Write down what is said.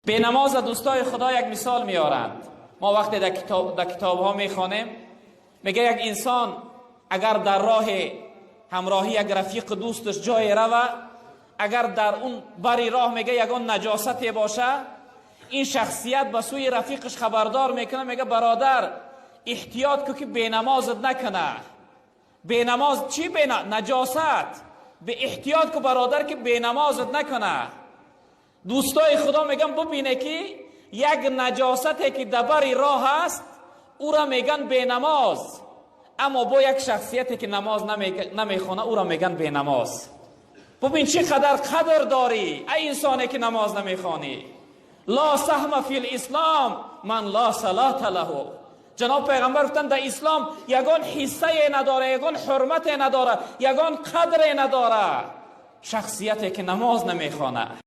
Бенамоз дӯстои Худо як мисол меоранд. Мо вақте дар китоб, дар китобҳо мехонем, мега як инсон агар дар роҳи ҳамроҳи як рафиқу дӯсташ ҷое рава, агар дар он бари роҳ, мега, ягон наҷосате боша, ин шахсият ба сӯи рафиқаш хабардор мекунад, мега: «Бародар, эҳтиёт ку, ки бенамозат накуна». Бенамоз чӣ? Наҷосат. Бе эҳтиёт ку, бародар, ки бенамозат накуна. Дӯстои Худо, меган, бубине, ки як наҷосате, ки дар бари роҳ аст, ӯра меган бенамоз, аммо бо як шахсияте, ки намоз намехона, ӯра меган бенамоз. Бубин, чӣ қадар қадр дорӣ, ай инсоне, ки намоз намехонӣ. لا سهم في الإسلام من لا صلاة له. Ҷаноб пайғамбар гуфтанд, дар ислом ягон ҳиссае надора, ягон ҳурмате надора, ягон қадре надора шахсияте, ки намоз намехона.